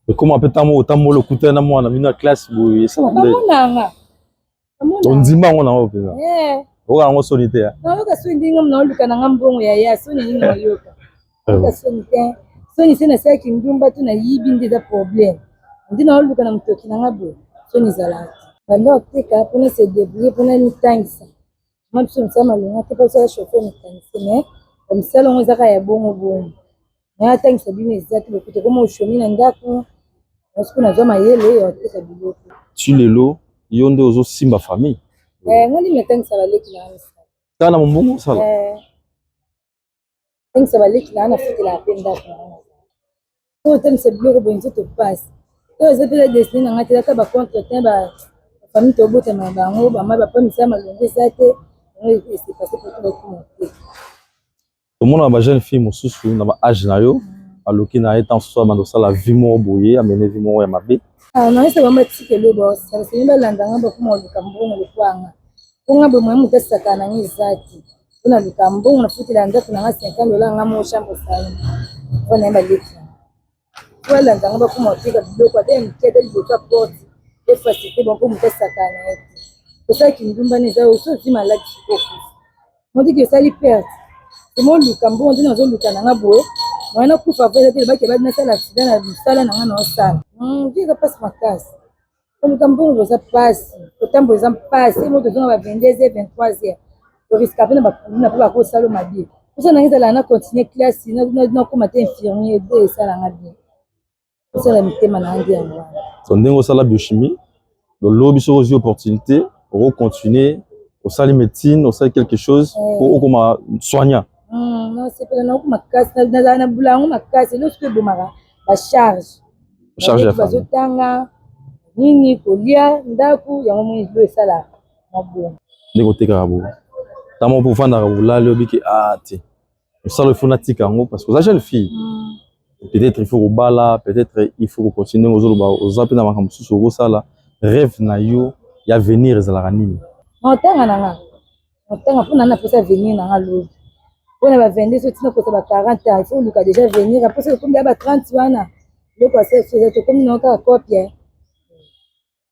Ekoma mpe ntango otamboli okutani na mwana bino ya classe boye esala nde. Bamonanga. Ondima yango nango mpenza. Eh. Oyoka yango soni te. Nayoka soni ndenge naoluka na nga mbongo ya ya soni nini nayoka. Nayoka soni te. Soni se nasalaki ndumba to nayibi nde eza problème. Nde naoluka na motoki na nga boye soni ezalaka te. Banda oteka mpona se débrouiller mpona mitangisa. Mwa biso mosala malonga te mpo biso chauffeur mécanicien mais bamisala yango ezaka ya bongo bongo. Naye atangisa bino eza te lokuta ekoma oshomi na ndako nasiko nazwa mayele ya koteka biloko. Ti lelo yo nde ozosimba famille? Eh, nga nde natangisa baleki na nga misala. Kaka na mombongo osala? Eh, tangisa baleki na nga nafutelaka mpe ndako na nga. Po otangisa biloko boye nzoto pasi. Oyo eza mpe destine na nga te, ata ba contre te ba famille tobotama na bango bama bapa misala malongo eza te yango ese passe po bakoma te. Tomonaka ba jeune fille mosusu na ba age na yo aluki na ye ntango mosusu abanda kosala vie moko boye amene vie moko ya mabe. Ah, nayesa bango batika eloko baosala semi balanda nga bakoma koluka mbongo lokola nga mpo nga boye moye moto asakana na nga eza te mpo naluka mbongo nafutela ndako na nga 50 dola nga moko chambre salon mpo na ye baleki na nga balanda nga bakoma koteka biloko ata ya mike ata liboso ya porte efacilite bango mpo moto asakana na ye te kosala kindumba na eza osi ozwi maladi sikoyo okufa Motiki esali perte. Moluka mbongo nde nazoluka na nga boye. Moyen nakufa po eza te lobaki ebadi nasala accident na mosala na nga naosala. Hmm, vie eza mpasi makasi. Koluka mbongo eza mpasi, kotambola eza mpasi. Moto ozonga ba 22 heures, 23 heures. Oriska mpe na bakuluna mpo bakosala mabe. Posa na nga ezala na continuer classe, nakoma te infirmier, esala nga bien. Osala mitema na ngi yango wana. So ndenge osala biochimie, lobi soki ozwi opportunité, oko continuer, osali médecine, osali quelque chose po eh. okoma soignant. Hmm, nasepela na yango makasi, nazala na bula yango makasi, eloko soki ebomaka ba charge. Charge ya famille. Bazotanga nini kolia ndako yango moni bilo esala mabongo. Ndenge otekaka boye. Ntango moko ofandaka olali obiki ah te. Mosala il faut natika yango parce que oza jeune fille. Mm. Peut-être il faut kobala, peut-être il faut kocontinue ndenge ozoloba oza mpe na makambo mosusu okosala. Rêve na yo ya avenir ezalaka nini? Otanga na nga. Otanga mpo na na posa avenir na nga lobi. Mpo na ba 22 so tina kosa ba 40 ans, il faut oluka déjà avenir. Mpo soki okomi ba 30 wana, biloko ya sese eza tokomi na kaka copie.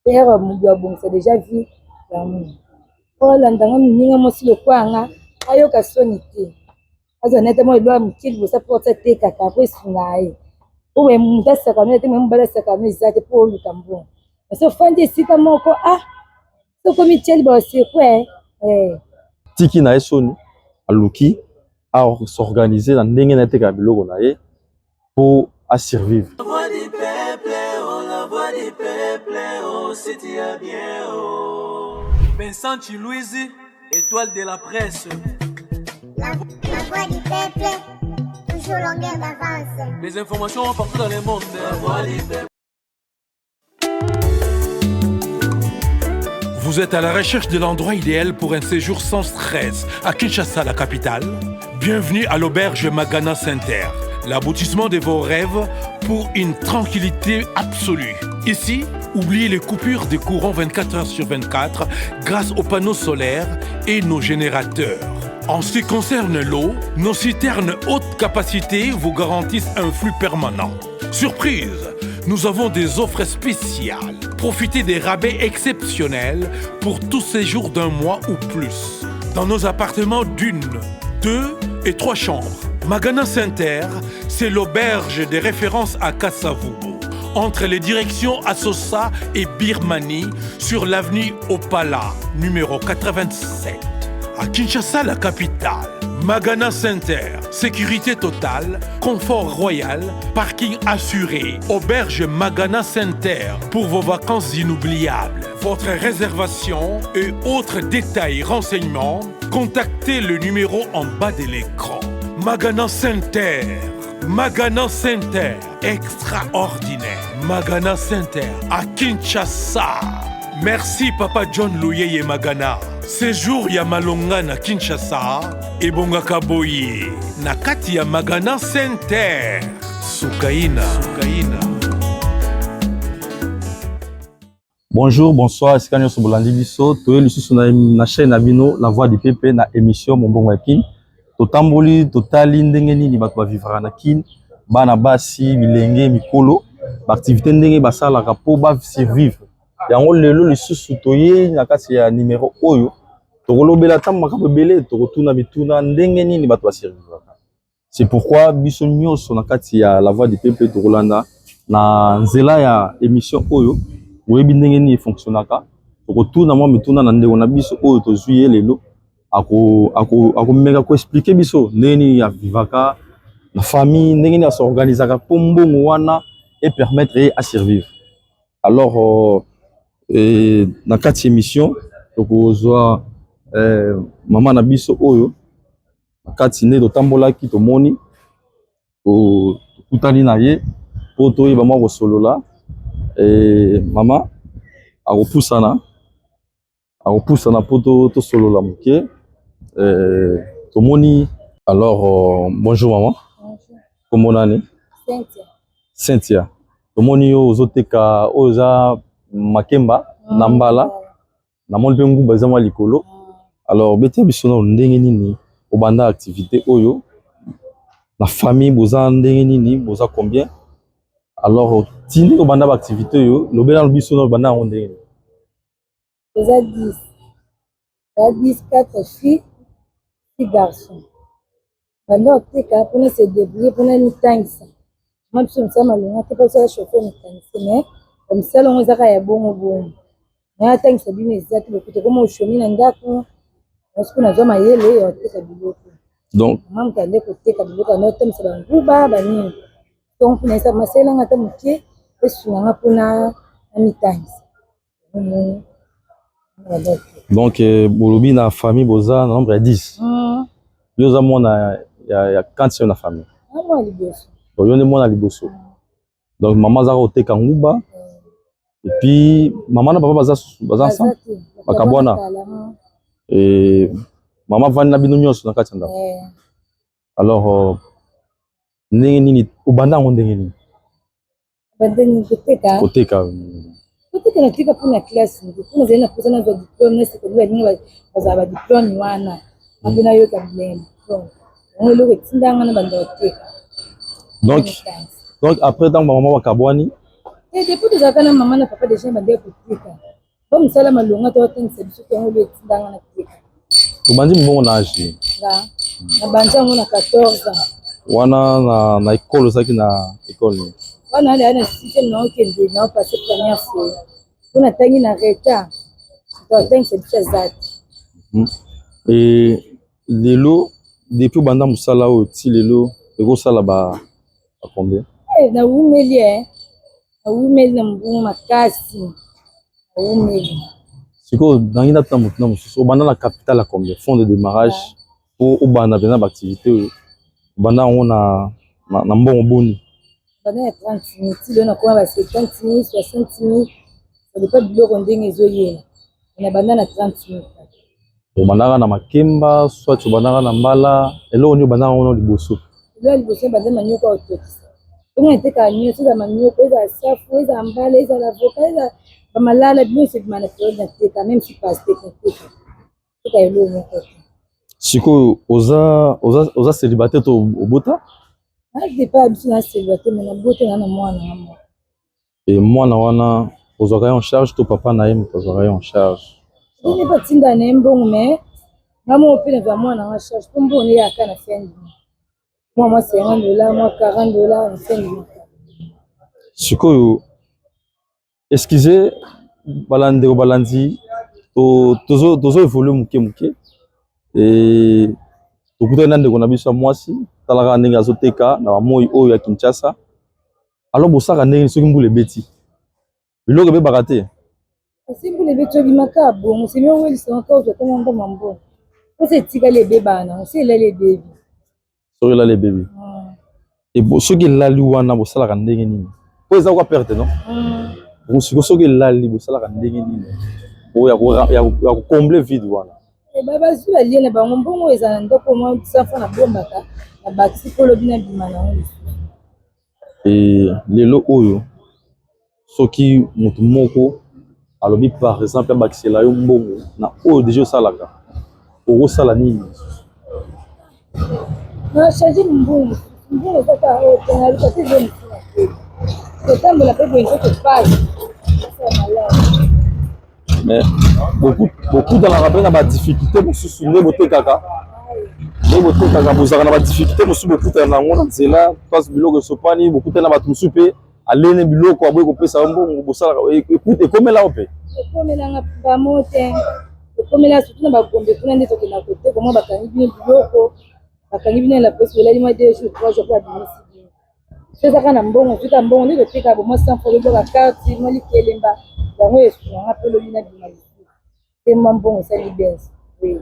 Père mutu abongisa deja vie ya mwana po alanda nga moninga mwasi lokola nga ayoka soni te azwa nete mwa eloko ya moke liboso ya porte atekaka po esunga ye po boye moto asakano te moye mobali asakano eza te po oluka mbongo kasi ofandi esika moko ah soki omityeli basekwe eh. Tiki na ye soni aluki a s'organiser na ndenge na ye atekaka biloko na ye po a survivre. La voix du peuple, oh la voix du peuple, oh si tu as bien, oh. Vincent Chiluizi, étoile de la presse. La, la voix du peuple, toujours longueur d'avance. Les informations partout dans le monde. La voix du peuple. Vous êtes à la recherche de l'endroit idéal pour un séjour sans stress à Kinshasa, la capitale Bienvenue à l'auberge Magana Center, l'aboutissement de vos rêves pour une tranquillité absolue. Ici, oubliez les coupures de courant 24 heures sur 24 grâce aux panneaux solaires et nos générateurs. En ce qui concerne l'eau, nos citernes haute capacité vous garantissent un flux permanent. Surprise, nous avons des offres spéciales. Profitez des rabais exceptionnels pour tous séjours d'un mois ou plus. Dans nos appartements d'une, deux et trois chambres. Magana Center, c'est l'auberge des références à Kasavubu. Entre les directions Assosa et Birmanie, sur l'avenue Opala, numéro 87. À Kinshasa, la capitale. Magana Center, sécurité totale, confort royal, parking assuré. Auberge Magana Center pour vos vacances inoubliables. Votre réservation et autres détails renseignements, contactez le numéro en bas de l'écran. Magana Center. Magana Center, extraordinaire. Magana Center à Kinshasa. Merci Papa John Luyeye Magana. Séjour ya malonga na Kinshasa ebongaka boye na kati ya Magana Center. Sukaina. Sukaina. Bonjour, bonsoir, esika nyonso bolandi biso, toye lisusu na, na chaîne na bino La Voix du Peuple na émission Mombongo ya Kin. Totamboli, totali ndenge nini bato bavivraka na Kin, bana basi, bilenge, mikolo. Baactivité ndenge basalaka mpo ba survivre. Yango lelo lisusu toye na kati ya numero oyo, tokolobela ata makambo ebele, tokotuna mituna ndenge nini bato basurvivaka. C'est pourquoi biso nyonso na kati ya La Voix du Peuple tokolanda na nzela ya émission oyo, boyebi ndenge nini efonctionnaka. Tokotuna mwa mituna na ndeko na biso oyo tozwi ye lelo, akomeka koexpliquer biso ndenge nini avivaka na famille, ndenge nini asorganisaka mpo mbongo wana epermettre ye asurvivre. Alors na kati ya émission tokozwa mama na biso oyo na kati nde totambolaki, tomoni, tokutani na ye mpo toyeba mwa kosolola. Mama akopusana, akopusana mpo tosolola moke. Tomoni. Alors bonjour mama. Bonjour. Kombo nani? Cynthia. Cynthia, tomoni yo ozoteka oyo eza makemba na mbala, namoni mpe nguba eza mwa likolo. Alors betia biso nano ndenge nini obanda activité oyo, na famille boza ndenge nini, boza combien? Alors ti ndenge obanda baactivité oyo, lobela nano biso nano obanda yango ndenge nini. Eza 10. Eza 10, 4 filles, 6 garçons. Banda koteka mpona se débrouiller, mpona mitangisa. Mwa biso mosala malonga te, mpo osala chauffeur mécanicien, mais bamisala yango ezaka ya bongo bongo. Naye atangisa bino eza te, lokuta okoma oshomi na ndako. Sikoyo nazwa mayele ya koteka biloko. Donc mama moto ande koteka biloko, ande otambisa banguba banini. Donc mpona esa masalelanga ata moke, esunganga mpona namitangisa. Donc bolobi na famille boza na nombre ya 10. Yo oza mwana ya quantième na famille? Mwana liboso. Donc yo nde mwana liboso. Donc mama azaka koteka nguba et puis mama na papa baza ensemble? Bakabwana. Et mama avandi na bino nyonso na kati ya ndako? Alors ndenge nini obanda yango, ndenge nini? Bandeni koteka? Koteka. Koteka, natika mpona classe nde mpo nazali na mposa nazwa diplôme na sekondi. Baninga bazala badiplôme wana, mpe nayoka bilenge diplôme yango, eloko etindanga na banda koteka. Donc après ntango bamama bakabwani? Te, depuis tozalaka na mama na papa déjà, bandeki koteka po mosala malonga to atangisa biso te, yango elo etindanga na teka. Obandi mbongo na age? Nga nabandi yango na 14 ans. Wana na école, ozalaki na école nini? Wana alaya na sixième, naokende naopasser première série, mpo natangi na retard, to atangisa biso aza te. E lelo, depuis obanda mosala oyo ti lelo, ekosala ba combien? Nawumeli, nawumeli na mbongo makasi, nawumeli. Sikoyo nangi natuna motu na mosusu, obanda na capital ya combien, fond de démarrage, po obanda mpenza baactivité oyo? Obanda yango na mbongo boni? Banda ya 30 000 ti lelo nakoma ba 70 000, 60 000, ça dépend biloko ndenge ezoyela. Na banda na 30 000. Obandaka na makemba soit obandaka na mbala? Eloko nini obandaka yango na liboso? Eloko ya liboso, banda manioko ya kotokisa. Bongo natekaka nyonso, ezala manioko, ezala safu, ezala mbala, ezala avocat, ezala bamalala, biloko ebima na période nateka, même si pastèque nateka. Teka eloko moko te. Sikoyo oza célibataire to obota? Nadepa ya biso na célibataire, mais nabota na mwana nga moko. E mwana wana ozwaka ye en charge to papa na ye moto azwaka ye en charge? Ndenge batinda na ye mbongo, mais nga moko mpe nazwa mwana nga charge, mpo mbongo neyaka na fin du mois, mwa 50 $, mwa 40 $ na fin du mois. Sikoyo, excuse balandeko, balandi, tozo évolue moke moke. E tokutani na ndeko na biso ya mwasi, talaka ndenge azoteka na bamoi oyo ya Kinshasa. Alors bosaka ndenge soki mbula ebeti, biloko ebebaka te? Esi mbula ebeti, obimaka bongo, semi owelisanga ka ozwa ntango mbongo mbongo mposa etikali, ebebaka nango si elali, ebebi. Soki elali, ebebi. Soki elali wana, bosalaka ndenge nini? Po eza kwa perte, non? Siko soki elali, bosalaka ndenge nini po ya kocombler vide wana? Bazwi, balie na bango. Mbongo eza na ndako, mwa safa nabombaka na bakisi mpo lobi nabima nango lisusu. E lelo oyo, soki motu moko alobi par exemple abakisela yo mbongo na oyo déjà osalaka, okosala nini lisusu? Na change mbongo mosusu, mbongo eza kaka oyo te, naluka te eza mosusu na te. Kotambola mpe boye nzoto pasi, malamu. Mais bokutanaka mpe na badifficulté mosusu nde botekaka, nde botekaka, bozalaka na badifficulté mosusu, bokutana na yango na nzela, place biloko esopani, bokutana na bato mosusu mpe alene biloko, aboyi kopesa yo mbongo, bosalaka, ekomela yo mpe? Ekomelanga bamo te, ekomela surtout na bagombe kuna nde tokenda koteka, mwa bakangi bino biloko, bakangi bino na la police, bolali mwa 2 jours, 3 jours mpo babimisi bino. So ezaka na mbongo, soki mbongo nde toteka bo mwa 100 francs, lobwaka carte, mwa likelemba yango esunganga mpe lobi nabima lisusu te, mwa mbongo esali bense, oui.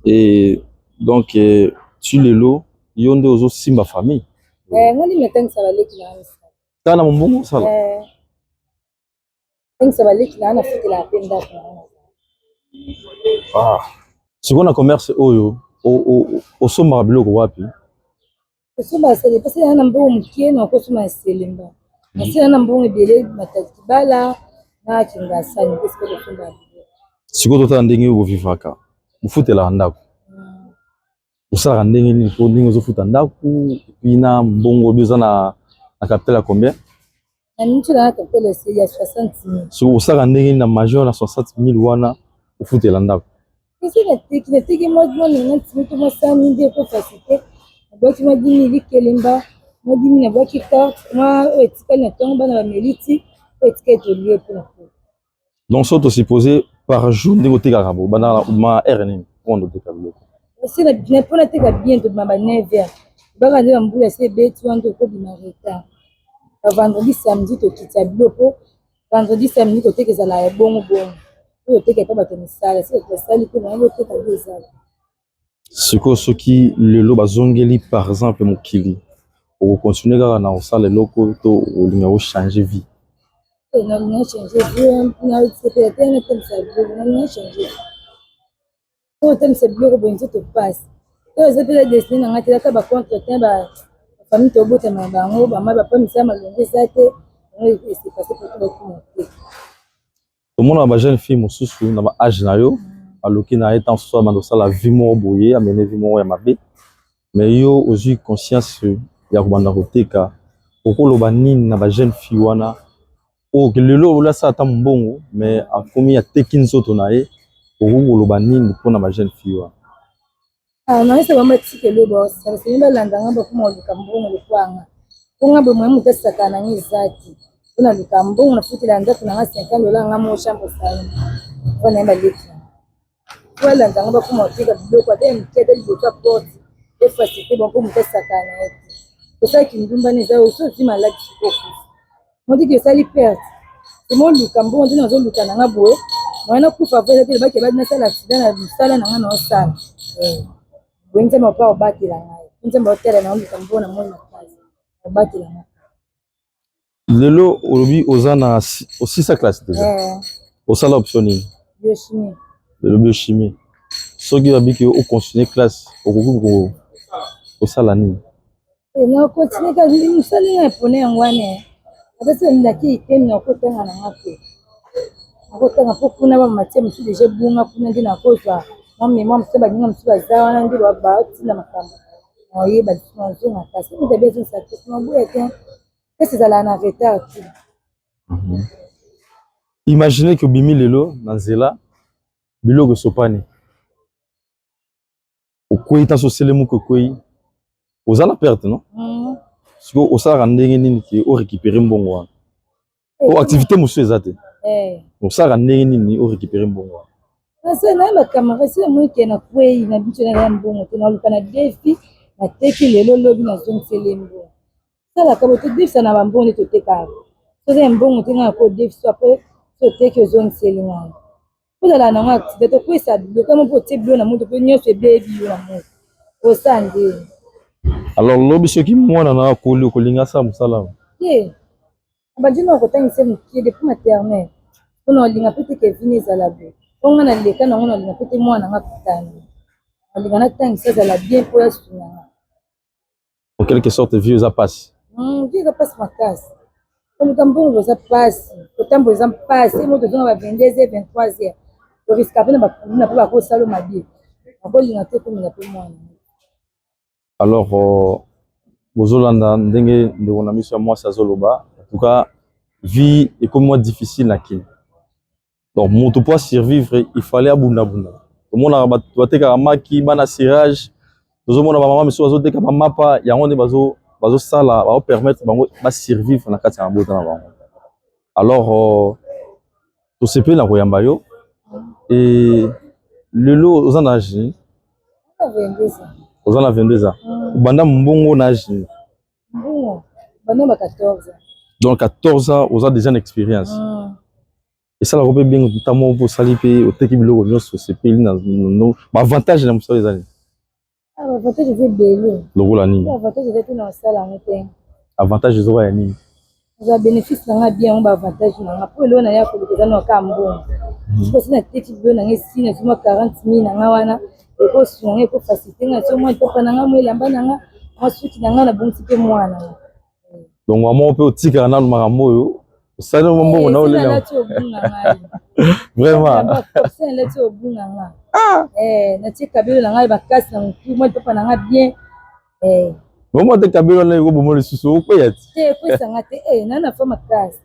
Et donc ti lelo yo nde ozosimba famille? Nga ndimi natangisa baleki na nga misala. Tala na mombongo osala. Tangisa baleki na nga, nafutelaka mpe ndako na nga. Ah. Sikoyo na commerce oyo, osombaka biloko wapi? Kosomba sele mpasi na mbongo mokie, na kosomba na Selemba. Nasila na mbongo ebele, Matadi Kibala na Kingasani mpe sika kosomba biloko. Sikoyo totala ndenge oyo bovivaka, bofutelaka ndako, osalaka ndenge nini po ndenge ozofuta ndako, et puis na mbongo obi oza na capital ya combien? Na miniti na capital ya 60 000. Soki osalaka ndenge nini na major na 60 000 wana ofutela ndako? Esi nateki mwa 90 000 to mwa 100 000 nde ekofacilité, nabwaki mwa 10 000 likelemba, mwa 10 000 nabwaki carte, mwa oyo etikali na ntongo bana bameli ti oyo etikali tolie mpona po. Donc so tosuppose par jour ndenge otekaka bo banda ma heure nini mpona oteka biloko? Esi mpona teka bien, tobima ba 9 heures, baka nde bambula esi ebeti wana, tokobima retard. Ba vendredi, samedi tokita biloko, po vendredi, samedi koteka ezala ya bongo bongo, oyo oteka epa bato ya misala, esi bato basali mpe bango boteka nde ezala. Sikoyo soki lelo bazongeli par exemple mokili, okocontinue kaka na kosala eloko to olinga ochange vie? Nalinga change vie, nasepela te natamisa biloko, nalinga change vie. Po otamisa biloko boye nzoto pasi, oyo eza mpe destin na ngai te, ata bacontre te, bafamille tobotama na bango, bama bapa misala malongo eza te, yango ese passe po to bakoma te. Tomonaka bajeune fille mosusu na baage na yo, aluki na ye ntango mosusu abanda kosala vie moko boye, amene vie moko ya mabe, mais yo ozwi conscience ya kobanda koteka. Okoloba nini na bajeune fille wana oyo lelo olasala ata mbongo mais akomi ateki nzoto na ye? Okoki koloba nini mpona bajeune fille wana? Nayesa bango batika eloko baosala, semi balanda nga, bakoma koluka mbongo lokwanga, mpo nga boye moye moto asakana na nga eza te, mpo naluka mbongo nafutela ndako na nga 50 dollar, nga moko chambre salon, mpo na ye baleki na po balanda nga, bakoma koteka biloko ata ya mike, ata liboso ya porte, efacilité bango mpo moto asakana na ye te. Kosalaki ndumba na eza oso ozwi maladi, siko okufa, motiki esali perte. Sema oluka mbongo nde nazoluka na nga boye, moya nakufa vo eza te, lobaki ebadi nasala accident na mosala na nga naosala boye. Nzambe opa obatela ngai, Nzambe otala na oluka mbongo na moi makasi, obatela ngai. Lelo olobi oza na osisa classe déjà, osala option nini? Biochimie. Lelo biochimie, soki babiki ocontinue classe, okoki kosala nini? Nakontinue kaka mosala nga epone yango wana, ata soki nalaki eteni, nakotanga na nga te, nakotanga mpo kuna bamatière mosusu déjà ebunga kuna, nde nakozwa mwa mémoire mosusu, baninga mosusu baza wana nde batinda makambo, naoyeba lisusu, nazonga. Kasi moto abi azongisa te, naboya te, kasi ezalaka na retard te. Imagine ke obimi lelo na nzela, biloko esopani, okwei, ntanso oselemuki, okwei, oza na perte, non? Sikoyo osalaka ndenge nini ke orécupere mbongo wana? O activité mosusu eza te, osalaka ndenge nini orécupere mbongo wana? Nase na bacamarade, si namoni ke nakwei na biso na ya mbongo te, naluka na defi, nateki lelo, lobi nazongiseli mbongo. Salaka bo todefisa na bambongo nde totekaka, soki ya mbongo te, ngai nakodefisa apres, so oteki ozongiseli ngai. Ozala nango activité, tokwesa biloko mo mpo otie biloko na moto mpo nyonso ebebi yo na moto, osala ndeni? Alors lobi soki mwana na akoli, okolinga asala mosala? Te, bandimi bakotangisa mokie depuis maternelle, mpona olinga mpe te ke vini ezala boye, mpo nga naleka nango, nalinga mpe te mwana nga kutani, nalinga natangisa azala bien mpo asunga nga. En quelque sorte vie eza mpasi. Vie eza mpasi makasi, koluka mbongo eza mpasi, kotambola eza mpasi, mo tozonga ba 22 heures, 23 heures, oriska mpe na bakuluna mpo bakosala mabe, bakolinga te komela mpe mwana. Alors Bozolanda ndenge ndeko na biso ya mwasi azoloba. En tout cas, vie ekomi mwa difficile na Kin. Donc moto po survivre, il fallait abunda-bunda. Tomonaka bato batekaka maki, bana cirage, tozomona bamama misusu bazoteka bamapa. Yango nde bazosala, bazopermettre bango basurvivre na kati ya mabota na bango. Alors tosepeli na koyamba yo. E lelo oza na âge nini? Na 22 ans. Oza na 22 ans. Obanda mbongo na âge nini? Mbongo banda ba 14 ans. Donc 14 ans, oza déjà na expérience. Esalaka mpe bien ntango moko mpo osali mpe oteki biloko nyonso, osepeli na baavantage na mosala eza nini? Ah, baavantage eza ebele. Lokola nini? Avantage eza te na kosala yango te. Avantage ezoka ya nini? Eza bénéfice na nga bien, yango baavantage na nga, mpo eloko na ya koluka eza na kaka mbongo. Sikoyo si nateki biloko na nga, esi nazwi mwa 40 mille na nga wana, ekosunga nga, ekofaciliter nga so mwa litopa na nga, mwa elamba na nga, mwa suki na nga, nabongisi mpe mwana nga. Donc mama mpe otikaka nanu makambo oyo osali mwa mbongo na olela. Nalati obunga ngai. Vraiment? Nalati obunga nga, natie kabelo na ngai bakasi na motu, mwa lipapa na nga bien. Mama te, kabelo wana ekoboma lisusu, okweya ti. Te, ekwesanga te, na na fa makasi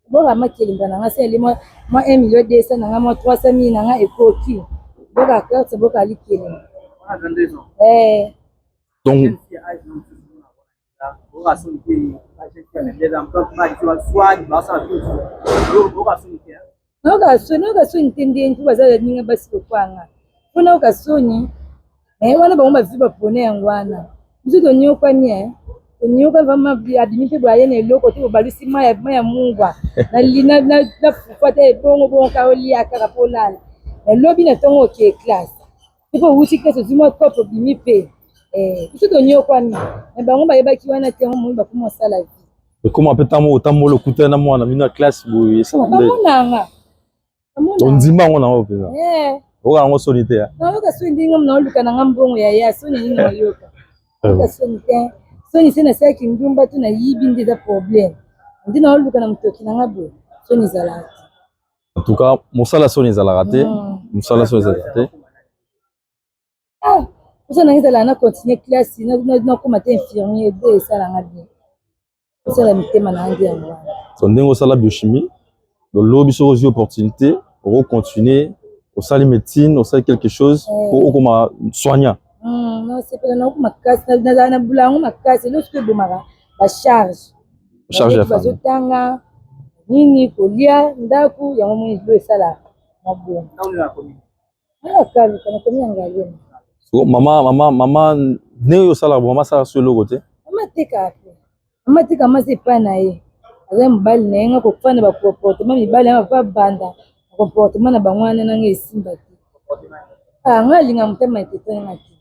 boka makelemba na nga. Se ali mwa 1 million 200 na nga, mwa 300 mille na nga ekoki boka carte, boka likelemba. Donc Nayoka soni, nayoka soni te. Ndenge mpo baza ninga basi lokwanga, mpo nayoka soni wana, bango bazwi bapone yango wana. Biso tonyokwami, tonyoka vraiment. Abimi mpe boye, aye na eloko te, bobalusi mai ya mungwa na fufu, ata ebongo bongo ka olia kaka mpo olala. Lobi na ntongo oke classe, mpo owuti classe, ozwi mwa kope, obimi mpe. Biso tonyokwami, me bango bayebaki wana te. Yango moi bakoma osala vie. Ekoma mpe ntango otambola, okutana na mwana bino ya classe boye, esala nde? Bamonanga. Ondima yango nango mpenza, oyoka yango soni te? Nayoka soni ndenge naoluka nanga mbongo ya ya soni nini nayoka? Nayoka soni te. Soni se nasalaki ndumba to nayibi nde eza problème. Nde naoluka na motoki nanga boye, soni ezalaka te. En tout cas, mosala soni ezalaka te, mosala soni ezalaka te. Mosala nanga ezalaka na continue classe, nakoma te infirmier de, esalanga bien, osala mitema na nde yango wana. So ndenge osala biochimie, lobi soki ozwi opportunité, okocontinue, osali médecine, osali quelque chose po okoma soignant. Nasepela nango makasi, nazala na bula yango makasi. Eloko soki ebomaka bacharge. Charge ya famille. Bazotanga nini, kolia ndako yango, moni lo esala mabongo akaluka nakomi ya Ngaliema. So, mama mama mama, ndenge oyo osalaka, mama asalaka so eloko te? Mama atekaka te. Mama ateka masi epai na ye, aza mobali na ye. Nga kofanda bacomportement mibali ya bapa banda comportement na bango wana nanga esimba te. Nga alinga motema etetenga te,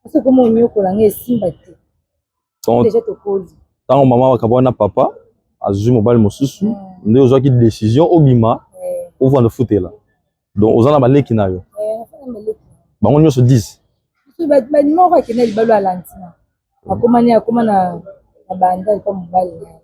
kasi okoma onyokola nga, esimba te. Déjà tokoli. Ntango mama bakaba na papa, azwi mobali mosusu, nde ozwaki décision obima, ovanda ofutela. Donc oza na baleki na yo? Bango nyonso 10? Moko akende libalo, alandina, akomani, akoma na banda epa mobali na ye.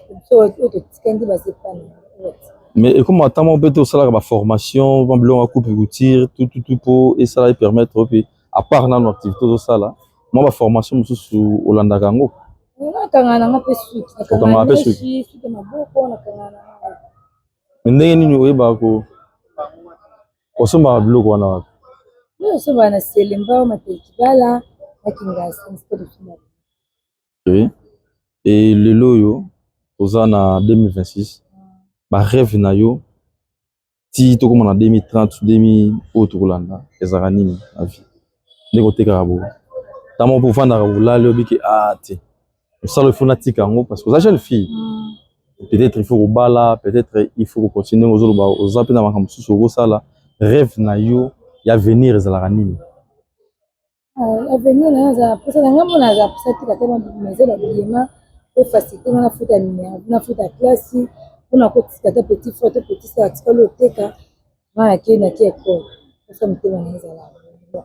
Biso oyo totika nde baza epa na ye. Mais ekoma ata moko mpe te, osalaka baformation, biloko ya coupe couture, tututu, mpo esala epermettre mpe à part nano activité ozosala, mwa baformation mosusu olandaka yango? Nakangana nanga mpe suki. Okangaka mpe suki? Suki maboko, nakangana nanga. Mais ndenge nini oyebaka ko osombaka biloko wana wapi? Osombaka na Selemba, Matekibala na Kingasi, sika tosombaka. Ok, e lelo oyo toza na 2026, barêve na yo ti tokóma na 2030, 2000 oyo tokolanda, ezalaka nini na vie? Ndenge otekaka boye, ntango moko mpo ofandaka, olali, obiki a te, mosala il faut natika yango, parce que oza jeune fille, peut-être il faut kobala, peut-être il faut kocontinue ndenge ozoloba, oza mpe na makambo mosusu okosala. Rêve na yo ya avenir ezalaka nini? Avenir na nga, azala mposa na nga, mona azala mposa tika te maison babiyema po facilité nga nafuta minerval, nafuta classe, mpona kotika ta petit frère to petit sœur atikali oteka nga, nake école. Mposa motema na ezala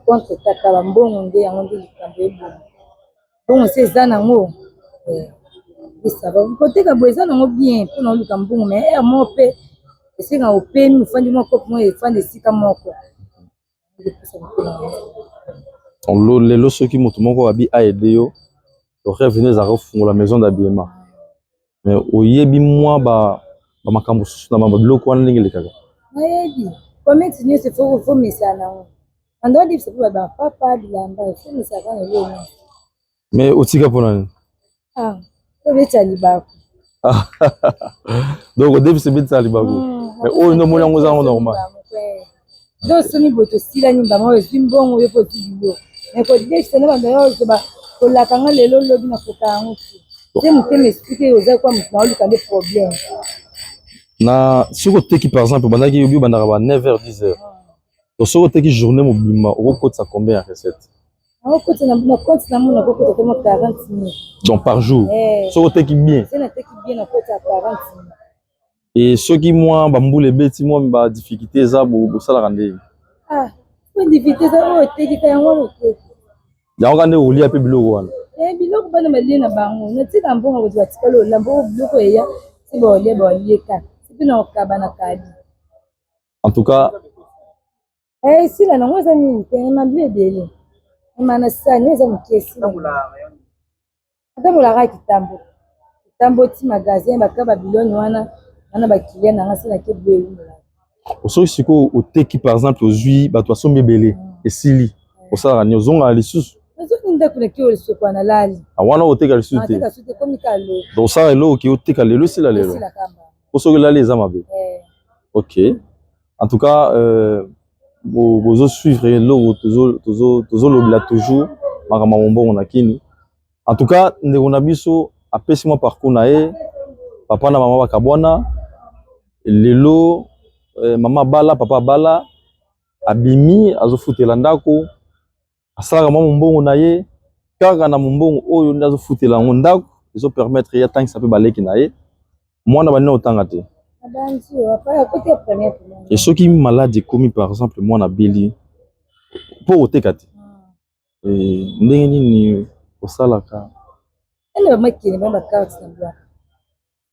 contre taka bambongo nde yango nde likambo ebongo. Mbongo se eza nango esava koteka boye, eza nango bien mpona oluka mbongo, mais heure moko mpe esenga opemi, ofandi mwa kope moko, efandi esika moko. Lelo soki moto moko abi aide yo. Donc rêve no ezalaka ofungola maison d'habillement, mais oyebi mwa bamakambo mosusu na biloko wana ndenge elekaka? Nayebi commerce nyonso, faut fomesana nango. Ando libisa mpe bapapa bilamba, fomesaka na eloko nyonso. Mais otika mpona nini? Ah, obetisa libaku. Donc odebisa, ebetisa libaku, mais oyo nde omoni yango eza yango normal. Nde osomi boye, tosilani mbama oyo, ezwi mbongo yo mpo ozwi biloko, mais kodefisa na bando oyo ozoba kolaka nga lelo, lobi nakoka yango te te, motema esuki, oza kwa moto naoluka nde problème. Na soki oteki, par exemple, obandaki obi obandaka ba 9 heures, 10 heures, donc soki oteki journée mobimba, okokotisa combien ya recette? Nakokota na compte na mona, nakokota te mwa 40 000. Donc par jour, soki oteki bien? Se nateki bien, nakota 40 000. E soki mwa bambula ebeti, mwa badifficulté eza, bosalaka ndenge? Ah, po difficulté eza, oyo otekika yango wana oteki. Yango kaka nde olia mpe biloko wana? Biloko bana balie na bango, natika mbongo kozwa, batikali olamba oyo biloko eya si baolia, baolie kaka si mpe na kokaba na kadi. En tout cas. Esila nango eza nini te, mabilo ebele ema na sani oyo eza moke, esila. Atambolaka kitambo kitambo ti magasin, baka babiloni wana wana, baclient nanga se nake boye ewumelaka. Soki sikoyo oteki, par exemple ozwi bato basombi ebele, esili, osalaka nini? Ozongaka lisusu? Nazongi ndako, nake oyo lisoko na lali. Wana oteka lisusu te? Nateka susu te, komi ka lobi. Donc osala eloko ke oteka lelo, esila lelo. Esila kamba. Po soki elali eza mabe. Ok, en tout cas, bozosuivre eloko tozolobela toujours, makambo ya mombongo na kini. En tout cas, ndeko na biso apesi mwa parcours na ye. Papa na mama bakabwana, lelo mama abala, papa abala, abimi, azofutela ndako, asalaka mwa mombongo na ye kaka na mombongo oyo nde azofutela yango ndako, ezopermettre ye atangisa mpe baleki na ye. Mwana banini otanga te? Abandi oyo akoti ya première primaire. E soki maladi ekomi, par exemple mwana abeli, mpo oteka te, ndenge nini osalaka? Ene bamakele ba bacarte na bwaka,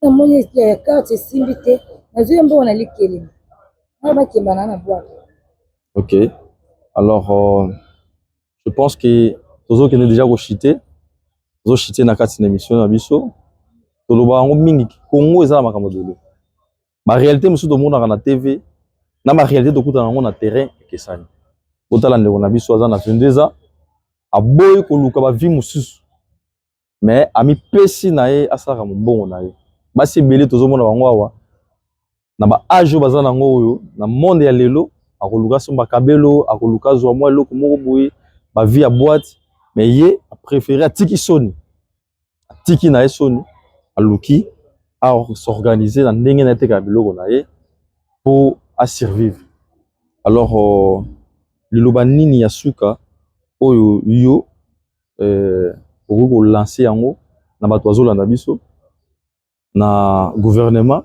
namoni ya carte esimbi te, nazwi mbongo na likelemi na bakemba na bwaka. Ok, alors je pense que tozokende déjà kochuter, tozochuter na kati na émission na biso. Toloba yango mingi, Congo eza na makambo ebele. Baréalité mosusu tomonaka na TV na baréalité tokutana yango na terrain ekesani. Botala ndeko na biso, aza na 22 ans, aboyi koluka bavie mosusu, mais amipesi na ye, asalaka mombongo na ye. Basi ebele tozomona bango awa na baage oyo baza nango oyo na monde ya lelo, akoluka somba kabelo, akoluka zwa mwa eloko moko boye, bavie ya boîte, mais ye apréféré atiki soni, atiki na ye soni, aluki as'organiser na ndenge na ye, atekaka biloko na ye mpo asurvivre. Alors liloba nini ya suka oyo yo okoki kolancer yango na bato bazolanda biso, na gouvernement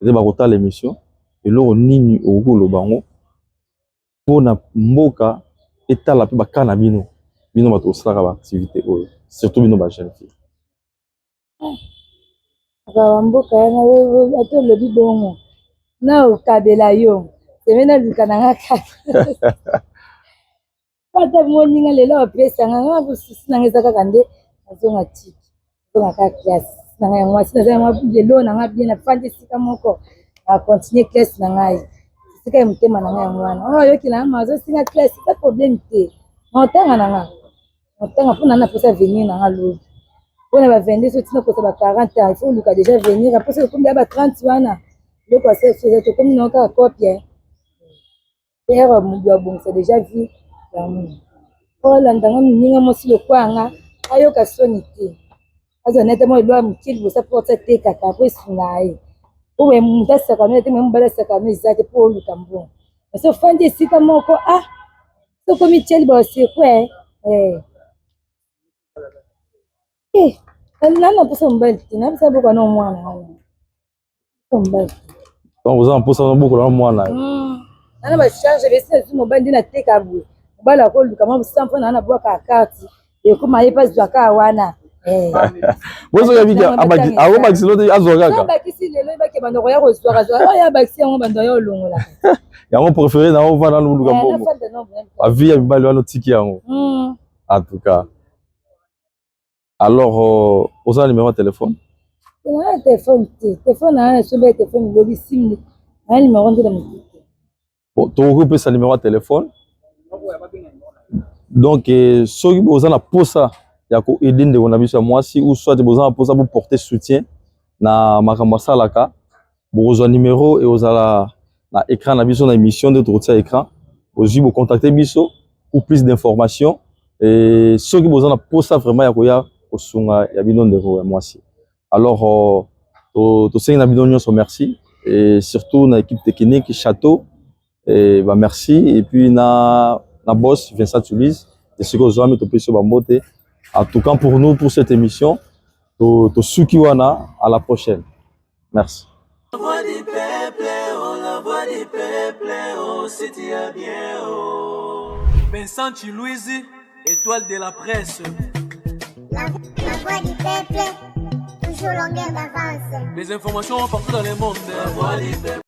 ete bakotala émission? Eloko nini okoki koloba yango mpona mboka etala mpe baka na bino, bino bato kosalaka baactivité oyo, surtout bino bajeune fille? Kaka mboka wana, ata olobi bongo na okabela yo seme, naluka nanga kaka ata moninga lelo apesanga nga. Bosusi nanga eza kaka nde nazonga tiki, nazonga kaka classe nanga ya mwasi, naza yango lelo nanga bien, nafandi esika moko, na continue classe na ngai, esika ya motema na ngai yango wana. Oyo ayoki na ma azosinga classe, eza problème te, na otanga na nga, otanga mpona na posa avenir na nga lobi, mpona ba 22 so tina kosa ba 40 ans, il faut oluka déjà avenir. Aposa okomi ya ba 30 wana, eloko ya sese eza, tokomi nango kaka copie pere moto abongisa déjà vie yango. Olanda nga, moninga mwasi lokwanga ayoka soni te, azwa nete mwa eloko ya moke liboso po atekaka, po esunga ye, po moto asaka no te, mobali asaka no eza te, po oluka mbongo. So ofandi esika moko, ah, sokomi tieli basekwe. Nana mposa mobali te, nabisa boka na mwana wana mobali. Donc oza na mposa bokola na mwana? Nana bacharge besi, nazwi mobali nde nateka boye, mobali akoluka mwa mpo na nabwaka ya carte, ekoma ye mpe azwaka wana. Bozoyebiki akobakisi lo te, azwa kaka. Bakisi lelo ebaki bando koya kozwaka zwa oyo abakisi yango, bando ya olongola. Yango préféré na ovanda nanu, oluka mbongo, bavie ya mibali wana otiki yango. En tout cas. Alors oza na numéro ya téléphone? Na téléphone te. Téléphone na nasobi ya téléphone lobi, sim na numéro nde na motu te. Bon, tokoki kopesa numéro ya téléphone. Donc soki boza na posa ya koaider ndeko na biso ya mwasi, ou soit boza na posa boporter soutien na makambo asalaka, bokozwa numéro ekozala na écran na biso na émission nde tokotia écran. Ozwi, bocontacte biso pour plus d'informations. Et soki boza na posa vraiment ya koya kosunga ya bino ndeko ya mwasi. Alors tosengi na bino nyonso merci, et surtout na équipe technique Château et bah merci, et puis na boss Vincent Tulise. Esika ozwami, topesi yo bambote. En tout cas, pour nous, pour cette émission, tosuki wana. À la prochaine, merci. La voix du peuple, oh, la voix du peuple, oh, si tu as bien, oh. Vincent Chilouizi, étoile de la presse. La voix du peuple, toujours longueur d'avance. Les informations partout dans le monde. La voix du peuple.